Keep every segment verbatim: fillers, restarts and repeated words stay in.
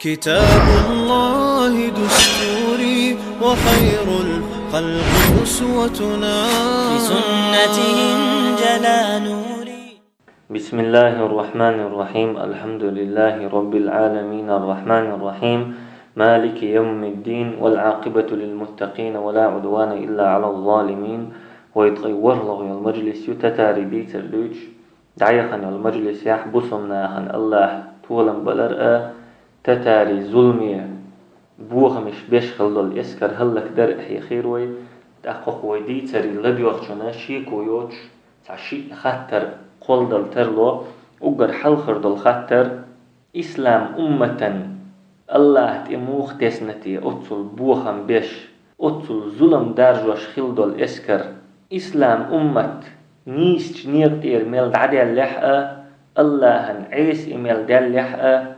كتاب الله دستوري وخير الخلق أسوتنا. بسنته انجلى نوري. بسم الله الرحمن الرحيم. الحمد لله رب العالمين. الرحمن الرحيم. مالك يوم الدين. والعاقبة للمتقين ولا عدوان إلا على الظالمين. Вай ткъе ворхӀлагӀа йола мажлис ю татарий дийцар дуьйцуш. ДӀаяхана йолу мажлисехь бусалба нахана Аллахь толам балар а, татарий зуламе бохамаш беш хила долу эскар хӀаллакдар а хьехийра вай. ТӀаккха хӀокху вай дийцарий ладоьгӀучунна шеко йоцуш, цхьа шиъ хаттар кхолладала тарло. Уггар хьалхара долу хаттар: ислам умматан Аллахь тӀе муха тесна те оццул бохам беш, оццул зулам даржош хила долу эскар? Ислам уммат нийсачу некъа тӀера мел дӀадаьллехь а, Аллахьан Ӏеса и мел даьллехь а,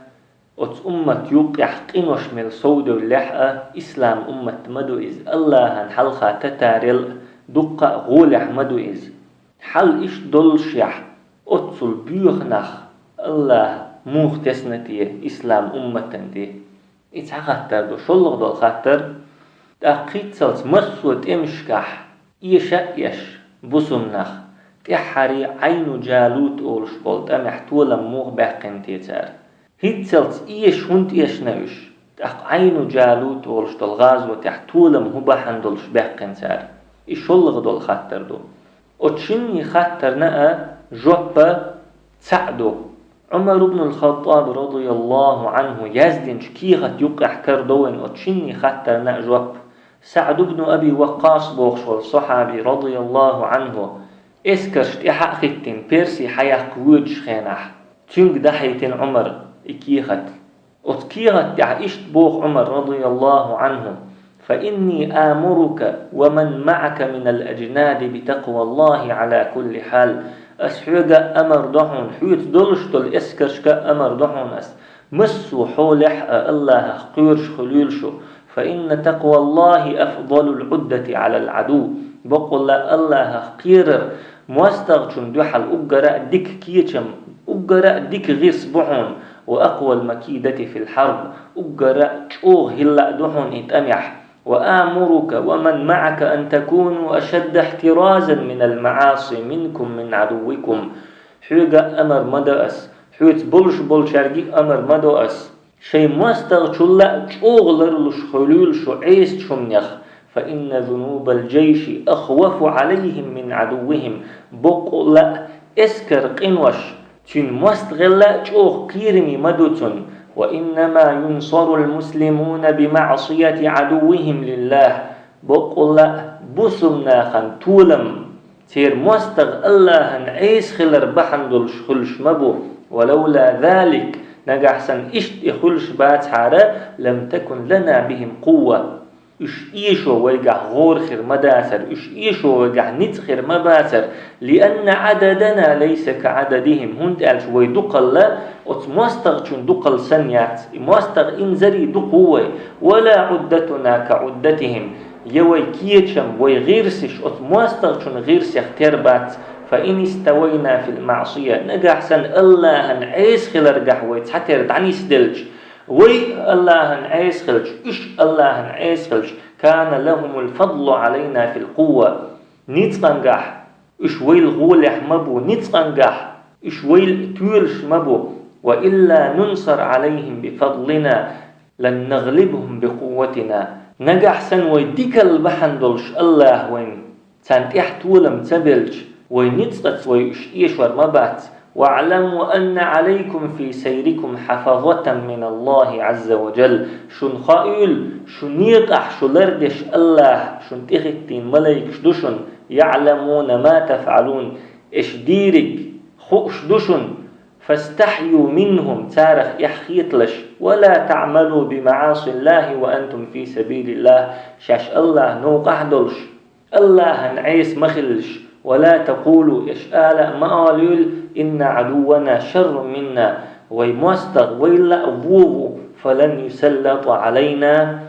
оцу уммат юккъехь къинош мел совдевллехь а, ислам уммат ма ду иза, Аллахьан хьалха татарел а дуккха а гӀолехь ма ду иза. Хьал иштта доллушехь, оццул боьха нах Аллахь муха тесна те ислам умматан тӀе? И цхьа хаттар ду. ШолгӀа долу хаттар: тӀаккха хӀинццалц массо а тӀемашкахь эша а эш бусалба нах, тӀаьххьара Ӏайну Джалут олуш болу тӀамехь толам муха баьккхина те цара? ХӀинццалц эша хӀунда эшна уьш? ТӀаккха Ӏайну Джалут олуш долу гӀазотехь толам хӀун бахьана долуш баьккхина цара? И шолгӀа долу хаттар ду. Оцу шинне хаттарна а жоп цхьаъ ду. Ӏумар ибн ал-Хаттаб, радияллаху Ӏанху, яздинчу кехат юккъехь карадо вайна оцу шинне хаттарна а жоп. СаӀд ибн Аби Ваккъас бохуш волу сахьаби, радияллаху Ӏанху, эскарш тӀаьхьа а хӀиттина, Перси хьаяккха воьдучу хенахь, цуьнга дахьийтина Ӏумара и кехат. Оцу кехат тӀехь иштта боху Ӏумар, радияллаху Ӏанху: «فإني آمرك ومن معك من الأجناد بتقوى الله على كل حال». Ас хьоьга а амар до хьуна, хьоьца долуш долу эскаршка а амар до хьуна ас, массо а хьолехь а Аллахьах кхоьруш хуьлийла шу, «فإن تقوى الله أفضل العدة على العدو». Баккъалла, Аллахьах кхерар мостагӀчунна дуьхьал уггара а дика кечам, уггара а дика гӀирс бу хьуна, «وأقوى المكيدة في الحرب», уггара а чӀогӀа хӀилла а ду хьуна и тӀамехь. «وآمرك ومن معك أن تكونوا أشد احترازا من المعاصي منكم من عدوكم». Хьоьга а амар ма до ас, хьоьца болуш болчаьрга а амар ма до ас, шайн мостагӀчул а чӀогӀа ларлуш хуьлийла шу Ӏесачу хӀуманех. «فإن ذنوب الجيش أخوف عليهم من عدوهم». Баккъалла, эскар къинош цуьнан мостагӀел а чӀогӀа кхераме ма ду цунна. «وإنما ينصر المسلمون بمعصية عدوهم لله». Баккъалла, бусалба нахана толам церан мостагӀа Аллахьан Ӏеса хилар бахьана долуш хуьлуш ма бу. «ولولا ذلك», нагахь санна иштта и хуьлуш бацахьара, «لم تكن لنا بهم قوة». Уьш эшо вайгахь гӀора хир ма дацара, уьш эшо вайгахь ницкъ хир ма бацара, «لأن عددنا ليس كعددهم», хӀунда аьлча вай дукхалла оцу мостагӀчун дукхалла санна яц, и мостагӀа инзаре дукха ву вай, «ولا عدتنا كعدتهم», я вай кечам, вай гӀирсаш оцу мостагӀчун гӀирсех тера бац, «فإن استوينا في المعصية», нагахь санна Аллахьан Ӏеса хиларгахь вай цхьатера дӀанисделча, вай Аллахьан Ӏеса хилча, уьш Аллахьан Ӏеса хилча, «كان لهم الفضل علينا في القوة». Ницкъангахь уьш вайл гӀолехь ма бу, ницкъангахь уьш вайл тоьлуш ма бу. «وإلا ننصر عليهم بفضلنا لن نغلبهم بقوتنا». Нагахь санна вай дикалла бахьана долуш Аллахь вайна царна тӀехь толам ца белча, вай ницкъаца вай уьш эшор ма бац. «واعلموا أن عليكم في سيركم حفظة من الله عز وجل». Шуна хаийла, шун некъахь шу лардеш Аллахь шуна тӀехӀиттийна малайкаш ду шуна, «يعلمون ما تفعلون», уьш дийриг хууш ду шуна, «فاستحيوا منهم», царах эхь хеталаш, «ولا تعملوا بمعاصي الله وأنتم في سبيل الله», шаьш Аллахьан новкъахь долуш, Аллахьан Ӏеса ма хилалаш, «ولا تقولوا», уьш ала а ма олийла, «إن عدونا شر منا», вай мостагӀа вайл а вон ву, «فلن يسلط علينا»,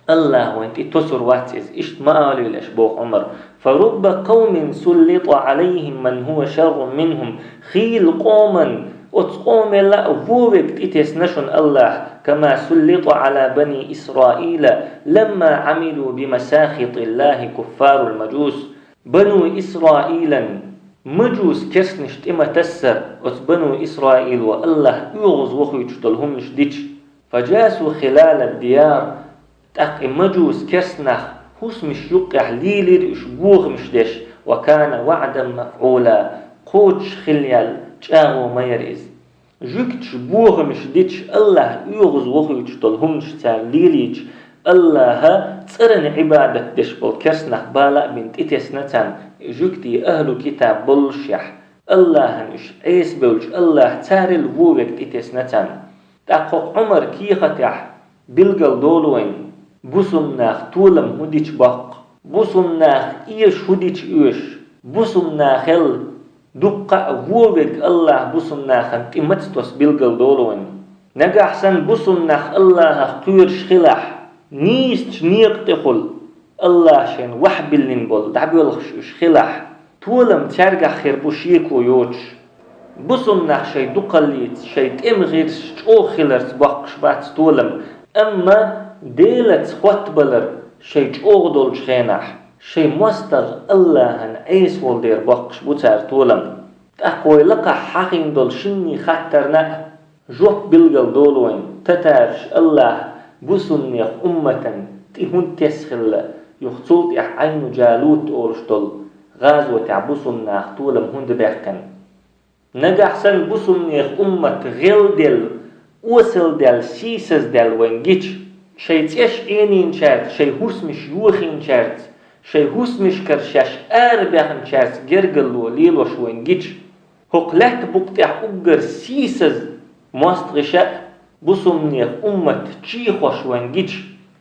Аллахь вайна тӀе тосур вац иза, иштта ма олийла уьш, боху Ӏумара. «فرب قوم سلط عليهم من هو شر منهم». Хийла къоман Оцу къомел а вон верг тӀетесна шуна АллахӀа, كما سلط على بني إسرائيل لما عملوا بمساخط الله كفار المجوس. Бану Исраилан мажус керстанаш тӀе ма-тассара, оцу Бану Исраило АллахӀа оьгӀаз вохуьйтуш долу хӀуманаш дича. فجاسوا خلال الديار. ТӀаккха и мажус керстанах хӀусамаш юккъехь лелийра уьш бохамаш деш, وكان وعدا مفعولا, кхочуш хилла яьлла чӀагӀо ма яра иза. Жуьгташа бохамаш дича, АллахӀа оьгӀаз вохуьйтуш долу хӀуманаш цара лелийча, АллахӀа цӀарна Ӏибадат деш болу керстанах бала а бина тӀетесна царна, жуьгтий ахӀлу китаб боллушехь, АллахӀана уьш Ӏеса бевлча, АллахӀа царел вон верг тӀетесна царна. ТӀаккха хӀокху Ӏумар кехатехь билгал долу вайна, бусулба нах толам хӀун дича боккху, бусулба нах эшаш хӀун дича оьшу, бусулба нахел дуккха а вон верг АллахӀа бусулба нахана тӀе маца тосу билгал долу вайна. Нагахь санна бусулба нах АллахӀах кхоьруш хилахь, нийсачу некъа тӀехула, АллахӀа шайна вахьа биллина болу дӀабоьлхуш уьш хилахь, толам цаьргахь хир бу шеко йоцуш. Бусулба нах шайн дукхаллица, шайн тӀеман гӀирсаша чӀогӀа хиларца боккхуш бац толам, амма Делаца хоттабалар шайн чӀогӀа долчу хенахь, шайн мостагӀа АллахӀана Ӏеса волу дера боккхуш бу цара толам. ТӀаккха вай лакхахь хьахийна долу шинний хаттарна а жоп билгал долу вайна, татараш АллахӀа бусулба нехан умматана тӀе хӀунда тесна хилла, юха цул тӀаьхьа Ӏайну Джалут олуш долу гӀазотехь бусулба наха толам хӀунда баьккхина. Нагахь санна бусулба нехан уммат гӀелделла, осалдаьлла, сийсаздаьлла вайна гича, шайн цӀеш Ӏенийначаьрца, шайн хӀусамаш йохийначаьрца, шайн хӀусамашкара шаьш арабаьхначаьрца гергарло лелош вайна гича, хӀокху лаьтта букъа тӀехь уггар сийсаза мостагӀаша а бусулба нехан уммат чехош вайна гича,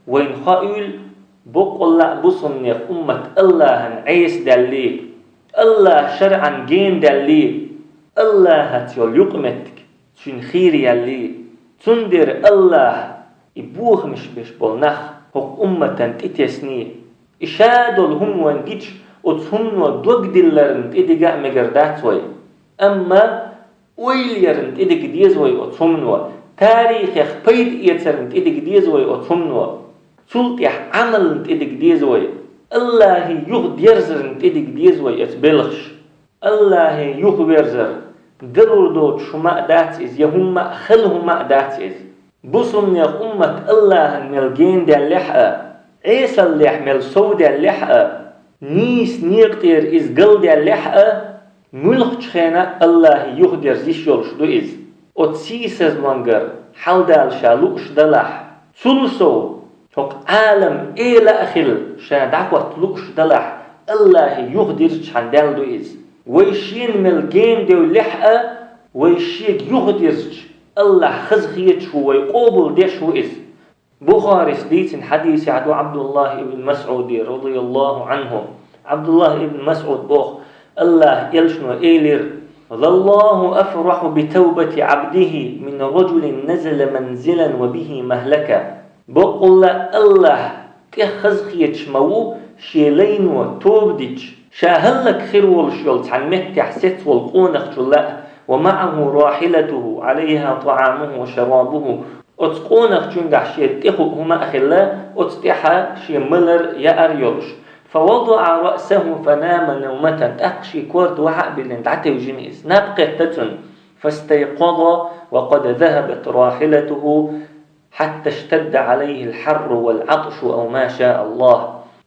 вайна хоуьйла, боккъалла а бусулба нехан уммат АллахӀана Ӏеса даьллий, АллахӀан шарӀана гена даьллий, АллахӀаца йолу юкъаметтиг цуьнан хийра яьллий. Цундела АллахӀа и бохамаш беш болу нах хӀокху умматана тӀетесний. И ша долу хӀума вайна гича, оцу хӀумано дог дилларна тӀедига а мегар дац вай. Амма ойла ярна тӀедига деза вай оцу хӀумано, тарихех пайда эцарна тӀедига деза вай оцу хӀумано, цул тӀаьхьа Ӏамална тӀедига деза вай, АллахӀе юхадерзарна тӀедига деза вай оцу белхаш. АллахӀе юхаверзар далур доцуш хӀума а дац иза, я хӀумма а хала хӀума а дац иза. Бусулба нехан уммат АллахӀана мел генадаьллехь а, Ӏесаллехь мел совдаьллехь а, нийса некъа тӀера иза галдаьллехь а, муьлххачу хенахь АллахӀе юхадерза йиш йолуш ду иза. Оцу сийсазлонгара хьалдала ша лууш далахь, цул сов, хӀокху Ӏалам эла а хилла ша дӀахӀотта лууш далахь, АллахӀе юхадирзичхьана даьлла ду иза. Вай шена мел генадевллехь а, вай шега юхадирзича, АллахӀ хазахеташ ву, вай къобалдеш ву иза. Бухарис дийцина хьадисехь ду ӀабдуллахӀ ибн МасӀуде, радияллахӀу ӀанхӀу. ӀабдуллахӀ ибн МасӀуд боху, АллахӀан элчано элира: «لله أفرح بتوبة عبده من رجل نزل منزلا وبه مهلكة». Баккъалла а АллахӀ тӀех хазахеташ ма ву шен лайно тоба дича, ша хӀаллакьхир волуш йолу цхьана меттехь сецволу къонахчул а, «ومعه راحلته عليها طعامه وشرابه». Оцу къонахчуьнгахь шен тӀехуъу хӀума а хилла, оцу тӀехь шен малар, яар йолуш. «فوضع رأسه فنام نومة», тӀаккха шен корта вахьа а биллина, дӀатевжина иза. Наб кхетта цунна. «فاستيقظ وقد ذهبت راحلته حتى اشتد عليه الحر والعطش أو ما شاء الله».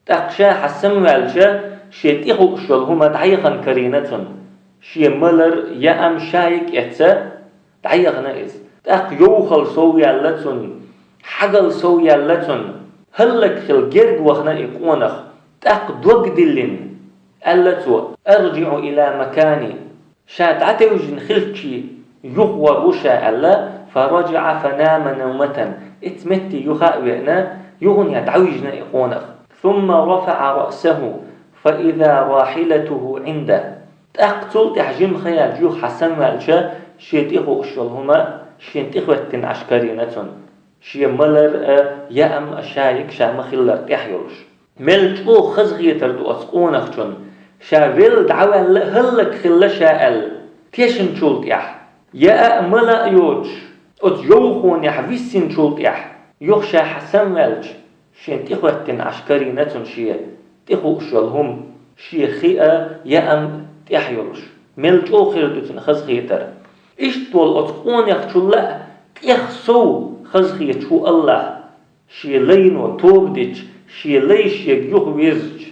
ТӀаккха ша хьасамаваьлча, шен тӀехуъуш йолу хӀума дӀаяхана карийна цунна. Шен малар, яам, шайг а эцна, дӀаяхана иза. ТӀаккха йовхал совъяьлла цунна, хьагал совъяьлла цунна, хӀаллакьхила герга вахана и къонах. ТӀаккха дог диллина, аьлла цо: «أرجع إلى مكاني». Ша дӀатевжина хиллачу юхавар ву ша аьлла, «فرجع فنام نومة». Эцу метте юха а веана, юханехьа дӀавижна и къонах. «ثم رفع رأسه فإذا راحلته عنده». ТӀаккха цул тӀаьхьа жимха яьлча юха хьасамаваьлча, шен тӀехуъуш йолу хӀума шен тӀехӀоьттина Ӏаш карийна цунна. Шен малар а, яам а, шайг а ша ма-хиллара тӀехь йолуш. Мел чӀогӀа хазахетар ду оцу къонахчун, ша велла дӀаваьлла а, хӀаллакьхилла ша аьлла, тешначул тӀаьхьа. Яа а, мала а йоцуш, оцу йовхонехь виссинчул тӀаьхьа, юха ша хьа самаваьлча, шен тӀехӀоьттина Ӏаш карийна цунна шен тӀехууш йолу хӀума, шен хи а, яа а тӀехь йолуш. Мел чӀогӀа хир ду цуьнан хазахетар. Иштта волу оцу къонахчул а тӀех сов хазахеташ ву АллахӀ, шен лайно тоба дича, шен лай шега юхавирзича.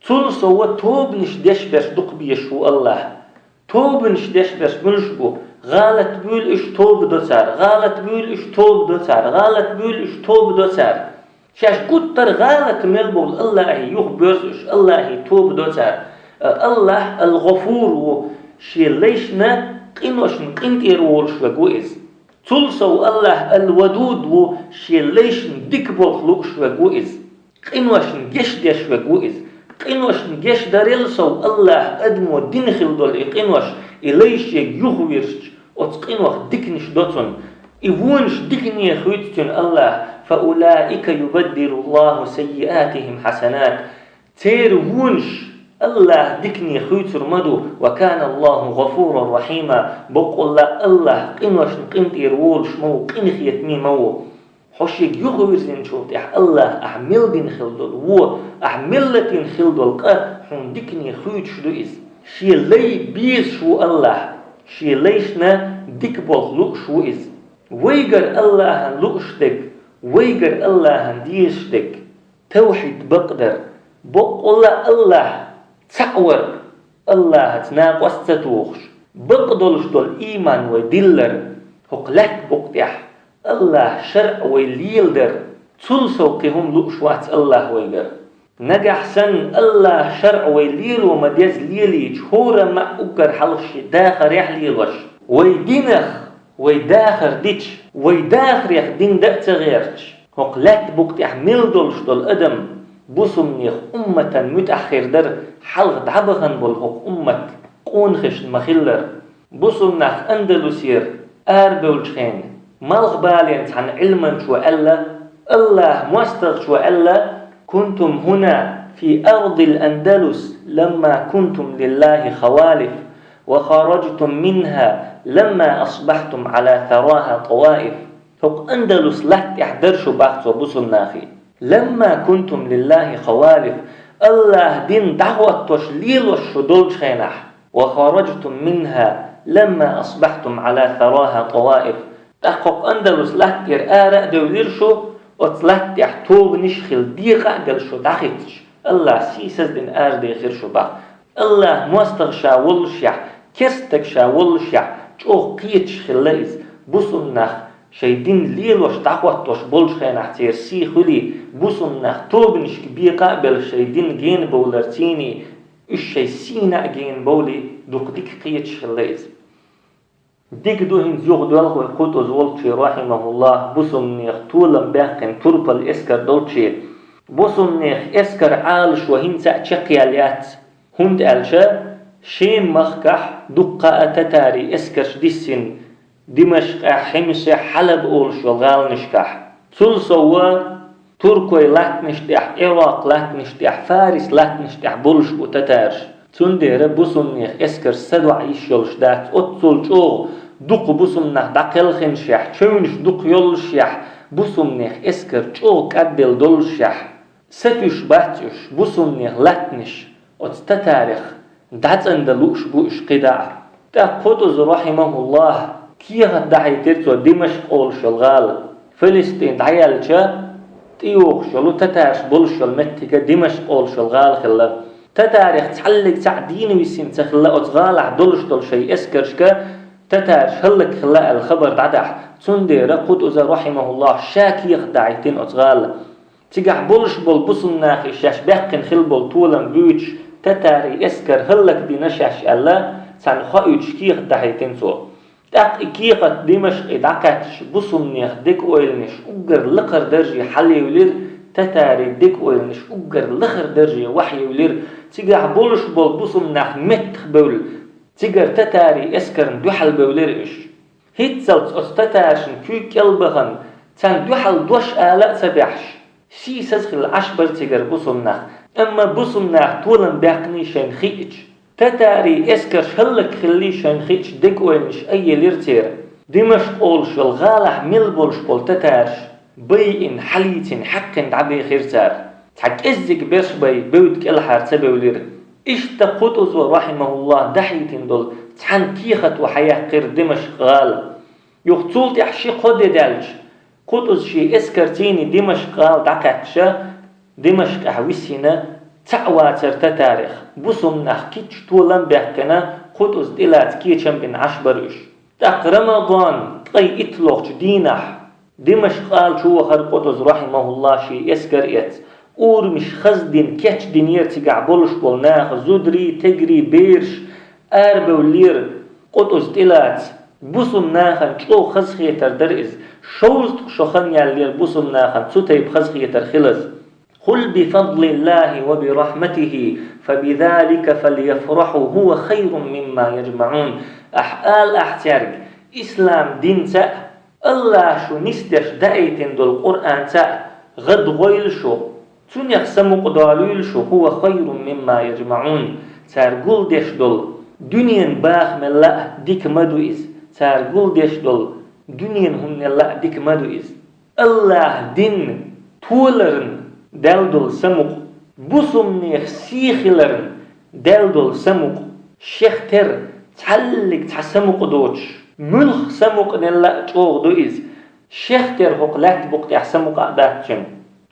Цул сов тобанаш деш берш дукха безаш ву АллахӀ. Тобанаш деш берш муьлш бу? ГӀалат буьйлу уьш, тоба до цара, гӀалат буьйлу уьш, тоба до цара, гӀалат буьйлу уьш, тоба до цара. Шаьш гуттар а гӀалат мел болу АллахӀе юхабоьрзу уьш, АллахӀе тоба до цара. АллахӀ Ал-ГӀафур ву, шен лайшна, къиношна къинтӀера волуш верг ву иза. Цул сов АллахӀ Ал-Вадуд ву, шен лайшна дика болх лууш верг ву иза. Къиношна гечдеш верг ву иза. Къиношна гечдарал сов АллахӀ адамо дина хила долу и къинош, и лай шега юхавирзича, оцу къинойх диканаш до цунна. И вонаш дикане хуьйцу цуьнан АллахӀа: «Фа улаика юбаддилу АллахӀу саййиатихим хьасанат». Церан вонаш АллахӀа дикане хуьйцур ма ду. «Ва кана АллахӀу гӀафуран рахьима». Баккъалла АллахӀ къиношна къинтӀера волуш ма ву, къинхетаме ма ву. Хьо шега юхавирзинчул тӀаьхьа АллахӀа ахьа мел дина хила долу вон, ахьа мел латийна хила долу къа хьуна дикане хуьйцуш ду иза. Шен лай безаш ву АллахӀ, шен лайшна дика болх лууш ву иза. Вайгара АллахӀана лууш дерг, вайгара АллахӀана дезаш дерг — тавхьид бакъдар. Баккъалла АллахӀ цхьаъ вар, АллахӀаца накъост ца тухуш, бакъдолуш долу ийман вай диллар, хӀокху лаьтта букъа тӀехь АллахӀан шарӀ вай леладар, цул сов кхин хӀума лууш вац АллахӀа вайгара. Нагахь санна АллахӀан шарӀ вай лело ма-дезза лелийча, хӀора а ма уггар хьалха шен дахарехь лелош, вай динах вай дахар дича, вай дахарех дин дан а ца гӀерташ, хӀокху лаьтта букъа тӀехь мел долуш долу адам бусумнех умматан муьтӀахь хир дара, хьалха дӀабахана болу хӀокху уммат къонахашна ма-хиллара. Бусумнах Андалусера арабевллачу хенахь, малхбален цхьана Ӏилманчо аьлла: «АллахӀан мостагӀчо аьлла: „Кунтум хӀуна фи ардил Андалус ламма кунтум лиллахӀи хавалиф, ва хараджтум минхӀа ламма асбахьтум Ӏала сарахӀа таваиф“». ХӀокху Андалус латта тӀехь дара шу, бах цо, бусумнахе. «Ламма кунтум лиллахӀи хавалиф», АллахӀан дин дӀахӀоттош лелош шу долчу хенахь, «ва хараджтум минхӀа ламма асбахьтум Ӏала сарахӀа таваиф». ТӀаккха хӀокху Андалус латта тӀера ара а девлира шу, оцу латта тӀехь тобанаш а хилла, декъа а делла шу дӀахӀиттича, АллахӀа сийсаздина арадехира шу, бах. АллахӀан мостагӀа ша воллушехь, керста стаг ша воллушехь, чӀогӀа кхеташ хилла иза. Бусумнах шайн дин лелош, дӀахӀоттош болчу хенахь церан сий хуьлий, бусумнах тобанашка бекъа а белла шайн дин генабовларций, уьш шайн сийна а генабовлий, дукха дика кхеташ хилла иза. Дика ду хӀинца юха доьлху вай Кхутуза волчу, рахьимахӀуллахӀ, бусумнех толам баьккхина турпал эскар долчу. Бусумнех эскар Ӏалашо хӀинца а чекхъяьлла яц, хӀунда аьлча Шема-махкахь дуккха а татарийн эскарш диссина Димашкъехь, Хьимсехь, Хьалаб олуш йолу гӀаланашкахь. Цул сов туркойн латтанаш тӀехь, Ӏиракъ латтанаш тӀехь, Фарис латтанаш тӀехь болуш бу татараш. Цундела бусумнех эскарш садоӀа йиш йолуш дац. Оццул чӀогӀа дукха бусумнах дӀакхелхинашехь, чевнаш дукха йоллушехь, бусумнех эскар чӀогӀа кӀадделла доллушехь, сатуьйсуш бац уьш, бусумнех латтанаш оцу татарех дӀацӀандан лууш бу уьш кхидӀа а. ТӀаккха Кхутуза, рахьимахӀуллахӀ, кехат дахьийтира цо Димашкъ олуш йолу гӀала. Филистин дӀаяьлча, тӀейогӀуш йолу татараш болуш йолу меттиг а Димашкъ олуш йолу гӀала хилла. Татарех цхьаллиг цхьаъ дийна висина ца хилла оцу гӀалахь долуш долу шайн эскаршка, татараш хӀаллакьхилла аьлла хабар дӀадахьа. Цундела Кхутуза, рахьимахӀуллахӀ, ша кехат дахьийтина оцу гӀала. Цигахь болуш болу бусумнахе шаьш баьккхина хилла болу толам буьйцуш, татарийн эскар хӀаллакдина шаьш аьлла, царна хоуьйтуш кехат дахьийтина цо. ТӀаккха и кехат Димашкъе дӀакхаьчча, бусумнех дегойланаш уггар лакхара дарже хьалаевлира, татарийн дегойланаш уггар лахара дарже вахьаевлира. Цигахь болуш болу бусумнах меттахбевлла, цигара татарийн эскарна дуьхьалбевлира уьш. ХӀинццалц оцу татарашна куьйга кӀел бахана, царна дуьхьал дош ала а ца баьхьаш, сийсаз хилла Ӏаш бара цигара бусумнах. Амма бусумнах толам баьккхиний шайна хиъча, Татарий эскарш хӀаллакьхилли шайн хиъча дегойланаш айъелира церан. Димашкъ олуш йолу гӀалахь мел болуш болу татараш байина, хьалийцина, хьаькхина дӀабехира цара. Цхьа кӀеззиг берш бай бевдда кӀелхьара ца бевлира. Иштта Къутузо, рахьимахуллахь, дахьийтина долу цхьана кехато хьаяьккхира Димашкъ гӀала. Юха цул тӀаьхьа ши-кхо де даьлча, Къутуз шен эскарций Димашкъ гӀала дӀакхаьчча, Димашкъехь висина цхьаъ вацара татарех, бусулба нах кийча толам а баьккхина, Къутуз тӀелаца кечам бина Ӏаш бара уьш. ТӀаккха Рамадан ткъе итт лохучу дийнахь Димашкъ гӀала чу вахара Къутуз, рахьимахуллахь, шен эскар а эцна. Урамаш хаза дина, кечдинера цигахь болуш болу наха зударий, тегарий, бераш, арабевллера Къутуз тӀелаца. Бусулба нахана чӀогӀа хазахетар дара иза. Шовзткъа шо хан яьллера бусулба нахана цу тайпа хазахетар хилаза. «قل بفضل الله وبرحمته فبذلك فليفرحوا هو خير مما يجمعون». Ахьа ала ахьа цаьрга: ислам динца а, Аллаха шу нисдеш даийтина долу Къуръанца а гӀадгӀойла шу, цунах самукъадолийла шу, «هو خير مما يجمعون». Цара гулдеш долу дуьненан бахамелла а дика ма ду иза, цара гулдеш долу дуьненан хӀуманелла а дика ма ду иза. Аллаха дин толарна даьлла долу самукъа, бусулба нехан сий хиларна даьлла долу самукъа, шех тера цхьаллиг цхьа самукъа доцуш, муьлхха самукъанелла а чӀогӀа ду иза, шех тера хӀокху лаьтта букъа тӀехь самукъа а дац цуьнан.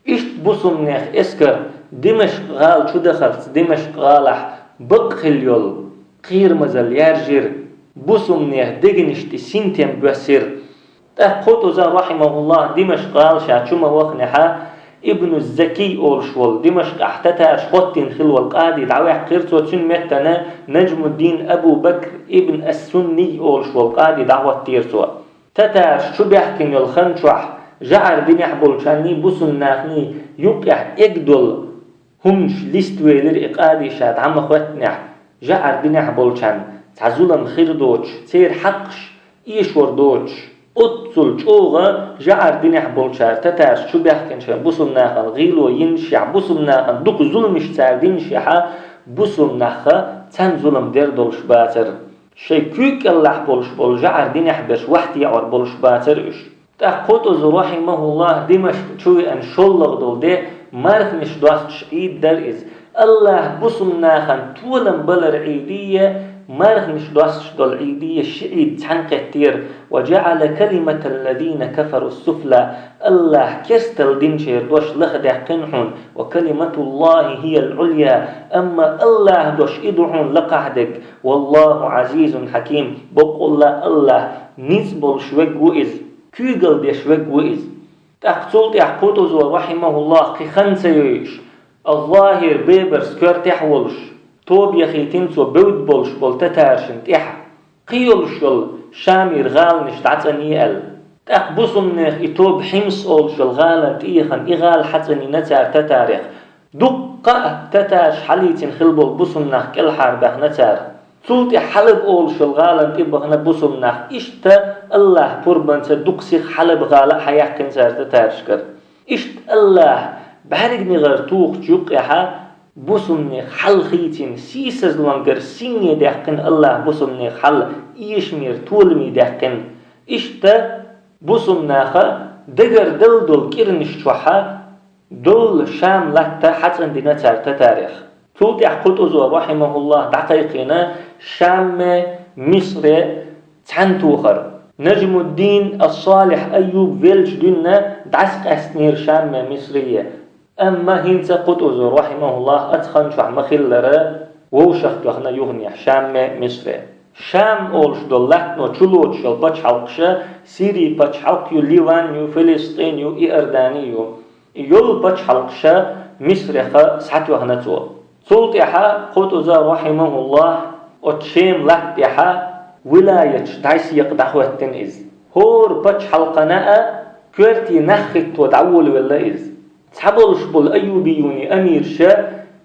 Иштта бусулба нехан эскар Димашкъ гӀала чу дахарца, Димашкъ гӀалахь бакъ хилла йолу кхерамазалла яржира, бусулба нехан дегнаш тӀе синтем боьссира. ТӀаккха Къутуза, рахьимахуллахь, Димашкъ гӀала ша чу ма ваханехь, Ибну Закий олуш волу, Димашкъехь татараш хӀоттийна хилла волу къади дӀаваьккхира цо, цуьнан меттана Наджмуддин Абу Бакр ибн ас-Сунний олуш волу къади дӀахӀоттийра цо. Татараш чу баьхкина йолу хан чохь, жӀара динехь болчарний, бусулба наханий юккъехь эгна долу хӀуманаш листавелира и къади ша дӀа ма хӀоьттинехь, жӀара динехь болчарна цхьа зулам хир доцуш, церан хьакъаш эшор доцуш. Оццул чӀогӀа жӀара динехь болчара татараш чу баьхкина шайн бусулба нахана гӀийло йинашехь, бусулба нахана дукха зуламаш цара динашехь, бусулба нахха цхьана зулам дер долуш бацара. Шайн куьйга кӀеллахь болуш болу жӀара динехь берш вахтеӀор болуш бацара уьш. ТӀаккха Къутуза, рахьимахуллахь, Димашкъ чу веана шоллагӀа долу де марханаш достуш Ӏийд дара иза. Аллаха бусулба нахана толам балар Ӏийдийе, марханаш достуш долу Ӏийдийе ши Ӏийд цхьаьна кхеттера. «وجعل كلمة الذين كفروا السفلى». Аллаха керсталла динчеран дош лахдаьккхина хьуна. «وكلمة الله هي العليا». Амма Аллаха дош и ду хьуна лакхахь дерг. «والله عزيز حكيم». Баккъалла Аллах ницкъ болуш верг ву иза, куьйгалла деш верг ву иза. ТӀаккха цул тӀаьхьа Къутузо, рахьимахуллахь, кхин хан ца йойуш, Аллахьера бебарс коьртехь а волуш, тоба яхийтина цо бевдда болуш болу татарашна тӀехь, кхин йолуш йолу Шамера гӀаланаш дӀацӀанъе аьлла. ТӀаккха бусулба нехан и тоба Хьимс олуш йолу гӀалана тӀе яхана, и гӀала хьацӀанйина цара татарех. Дуккха а татараш хьалийцина хилла болу бусулба нах кӀелхьарбаьхна цара. Цул тӀаьхьа Хьалаб олуш йолу гӀалана тӀе бахана бусулба нах. Иштта Аллаха пурбанца дукха сиха Хьалаб гӀала а хьаяьккхина цара татарашкара. Иштта Аллаха бӀаьрганегӀар тухучу юккъехьа бусулба нехан хьал хийцина, сийсазлонгара синге даьккхина Аллаха бусулба нехан хьал, эшамера толаме даьккхина. Иштта бусулба наха дагардала долу кӀиранаш чохьа долу Шам латта хьацӀандина цара татарех. Цул тӀаьхьа Къутузо, рахьимахуллахь, дӀакхайкхийна Шамме, Мисре цхьаьнатохар. Наджмуддин ас-Салихь Айюб велча дуьйна дӀасакъаьстинера Шамме, Мисрие. Амма хӀинца Къутузо, рахьимахуллахь, оцу хан чохь ма-хиллара, вовшахтоьхна юханехьа Шамме, Мисре. Шам олуш долу латтано чулоцуш йолу пачхьалкхаша: Сирий пачхьалкх ю, Ливан ю, Филистин ю, Иордани ю. И йолу пачхьалкхаша Мисреха схьатоьхна цо. Цул тӀаьхьа Къутуза, рахьимахуллахь, оцу Шем латта тӀехьа вилаяташ дӀасекъа дӀахӀоьттина иза. ХӀора пачхьалкхана а коьрте нах хӀитто дӀаволавелла иза. Цхьаболуш болу айюбиюний амираша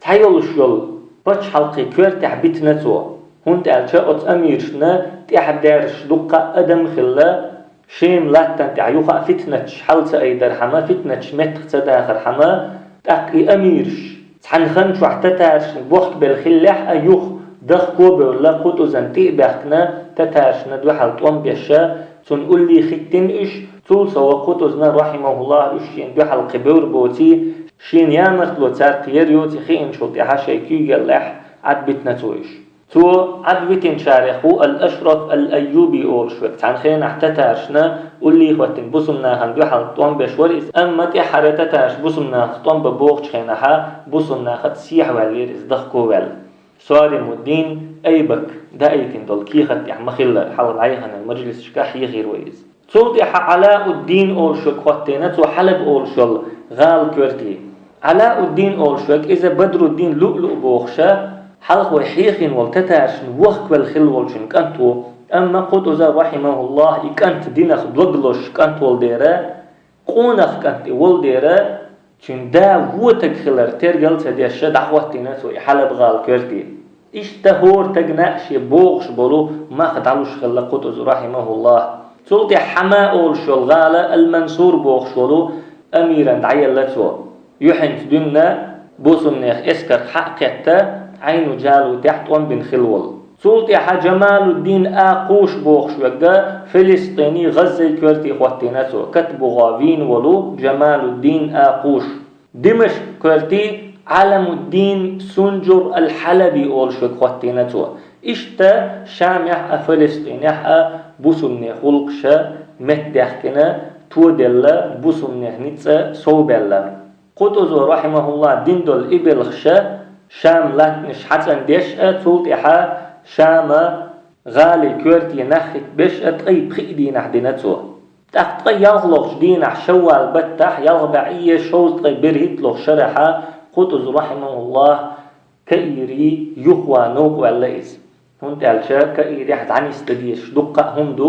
цхьайолуш йолу пачхьалкхе коьртехь битина цо, хӀунда аьлча оцу амирашна тӀаьхьадаьржаш дуккха а адам хилла, Шем латтана тӀехь юха а фитнаташ хьал ца айдархьама, фитнаташ меттах ца дахархьама, тӀаккха и амираш цхьана хан чохь татарашна бохкабелла хиллехь а, юха Дахко а бевлла, Къутузан тӀе а баьхкина, татаршна дуьхьал тӀом беш, цунна улле хӀиттина уьш, цул сов Къутузна, рахьимахуллахӀ, уьш шена дуьхьал кхин бевр боций, шена ямартло цар кхин яр йоций хиъначул тӀехьагӀа шоай куьйгаллехь Ӏад битина цо уьш. Цо Ӏад витинчарех ву Ал-Ашраф Ал-Айюби олуш верг. Цхьана хенахь татаршна улле хӀоттина бусулба нахана дуьхьал тӀом беш вара иза, амма тӀаьххьара татарш бусулба нахаца тӀом бан бохучу хенахьа бусулба нахаца сехьаваьллера иза, дахко а ваьлла. Соримуддин Айбак даийтина долу кехат тӀехь ма-хиллара, хьалха дӀаяханчу мажлисашкахь хьехийра вай иза. Цул тӀаьхьа Ӏалауддин олуш верг хӀоттийна цо Хьалаб олуш йолу гӀала коьрте. Ӏалауддин олуш верг, иза Бадруддин Луълуъ бохуша, хьалха вай хьехийна волу татаршна вохкавелла хилла волчун кӀант ву, амма Къутуза, рахьимахуллахӀ, и кӀант динах дог лозуш кӀант волу дера, къонах кӀант и волу дера, цуьнан да вон стаг хилар тергал а ца деш, дӀахӀоттийна цо и Хьалаб-гӀала коьрте. Иштта хӀора стагана а шен богӀуш болу мах дӀалуш хилла Къутуза, рахьимахуллахӀ. Цул тӀаьхьа Хьама олуш йолу гӀала Ал-Мансур бохуш волу амиран дӀаелла цо. Юьхьанца дуьйна бусулба нехан эскарх схьа а кхетта, Ӏайну-Джалутехь тӀом бина хилла волу. Цул тӀаьхьа Джамалуддин Акъуш бохуш верг Филистини ГӀаззай коьрте хӀоттийна цо, Катбу-гӀа вийна волу Джамалуддин Акъуш. Димашкъ коьрте Ӏаламуддин Сунжур Ал-Хьалаби олуш верг хӀоттийна цо. Иштта Шамехь а, Филистинехь а бусулба нехан гӀуллакхаш меттадаьккхина, тоделла, бусулба нехан ницкъ совбаьлла. Къутузо, рахьимахуллахӀ, дина долу и белхаш Шам латтанаш хьацӀандеш а, цул тӀаьхьа Шама гӀалин коьрте нах хӀиттабеш а ткъе пхи дийнахь дина цо. ТӀаккха ткъе ялхалгӀачу дийнахь, шаввал баттахь, ялх бӀе шовзткъе берхӀитталгӀачу шарахьа Къутуз, рахьимахуллахӀ, Каире юхаван новкъа ваьлла иза. ХӀунда аьлча Каирехь дӀанисдан дезаш дуккха а хӀума ду.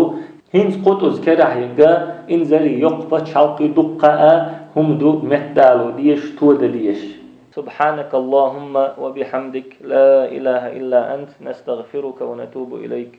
ХӀинца Къутуз керахь ерг инзаре йоккха пачхьалкх, дуккха а хӀума ду меттадало дезаш, тодан дезаш. سبحانك اللهم وبحمدك، لا إله إلا أنت، نستغفرك ونتوب إليك.